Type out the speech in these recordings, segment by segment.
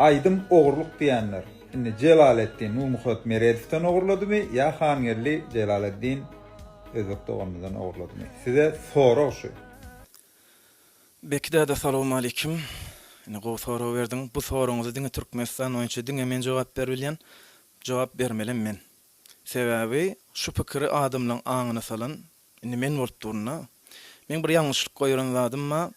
Aýdym ogurlyk diýenler indi Jelaleddin Nurmuhammet Meredowdan ogurladymy ýa Hangeldi Jelaleddin özbek doganymyzdan ogurladymy? Size sorag şu. Beki däde salowmalikim. Ine gowy sorag berdiň. Bu soragyňyza diňe Türkmenistan boýunça diňe men jogap beribilýän. Jogap bermelem men. Sebäbi şu pikiri adamlaň aňyna salan indi men bolup durun-da. Meň bir ýalňyşlyk goýberen zadym bar.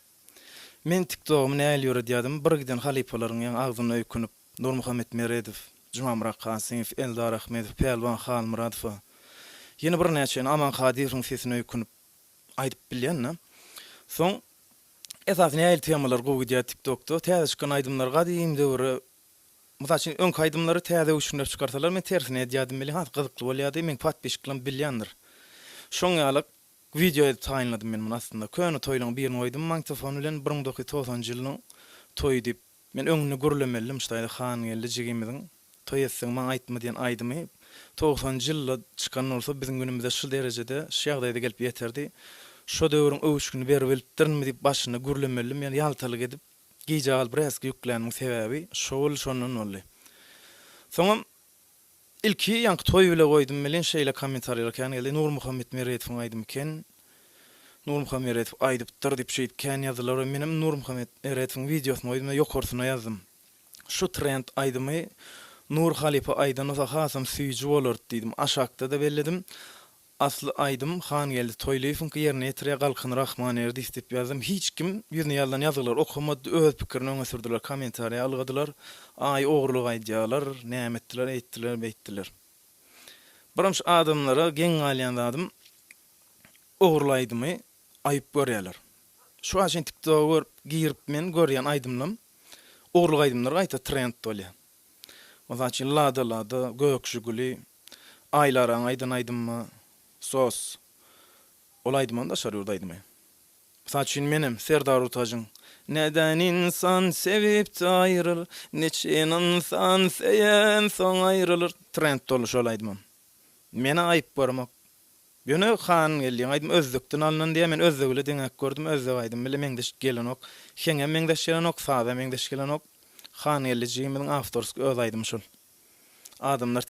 Men tiktogymy nähili ýöredýärdim, bir giden halypalaryň ýaňy agzyna öýkünip, Nurmuhammet Meredow, Jumamyrat Kasymow, Eldar Ahmedow, Pälwan Halmyradowa, ýene birnäçe ýene Aman Kadyrowyň sesine öýkünip aýdyp bilýän-de. Soň esasy nähili temalar gowy gidýär tiktokda, täze çykan aýdymlar gadym döwre, mysal üçin öňki aýdymlary täze öwüşginläp çykarsalar men tersine edýärdim welin has gyzykly bolýardy, meň podpisçiklerim bilýändir. Şoň ýaly Wideo edip taýynladym men muny aslynda. Köne toýlaň birini goýdum magnitofon bilen 1990-njy ýylyň toýy diýip. Men öňünde gürlemelidim şu taýda Hangeldi jigimiziň Toý etseň maňa aýtma diýen aýdymy togsanjy ýylda çykan bolsa biziň günümize şu derejede şu ýagdaýda gelip ýeterdi. Şo döwrüň öwüşgini beribilipdirinmi diýip başynda gürlemelidim ýöne ýaltalyk edip gijä galyp reski ýüklänimiň sebäbi şo boldy şondan boldy. Soňam Ilki ýaňky toý bile goýdum welin şeýle kommentariýalar kän geldi Nurmuhammet Meredowyň aýdymy eken Nurmuhammet Meredow aýdypdyr diýip şeýdip kän ýazdylar we menem Nurmuhammet Meredowyň wideosyny goýdum we ýokarsyna ýazdym şu trend aýdymy Nur halypa aýdan bolsa hasam süýji bolardy diýdim aşakda-da belledim Asly aýdym Hangeldi Toýlyýewiňki ýerine ýetirýär Galkan Rahmanerdiýew diýip ýazdym hiç kim ýüzüne ýazylan ýazgylary okamady öz pikirini öňe sürdüler kommentariýa ylgadylar aý ogurlyk aýdýalar näme etdiler eýtdiler beýtdiler birinji adamlara geň galýan zadym ogurly aýdymy aýyp görýäler şu wagt çenli tiktoga görüp girip men görýän aýdymlam ogurlyk aýdymlar gaýta trend bolýar mysal üçin lada lada gök žiguli Aýlaraň aýdan aýdymyma sos. Ol aýdymam daşary ýurt aýdymy. Mysal üçin menem Serdar Urtajyň Neden insan sevip-de aýrylyr, Neçin ynsan söýen soň aýrylyr trend boldy şol aýdymam. Menä aýyp göremok. Ýöne Hangeldiň aýdymy özbekden alnan diýýär, men özbek bile deňäp gördüm, özbek aýdymy bile meňzeş gelenok. Heňem meňzeş gelenok, sazam meňzeş gelenok. Hangeldi jigimiziň awtorski öz aýdymy şol. Adamlar.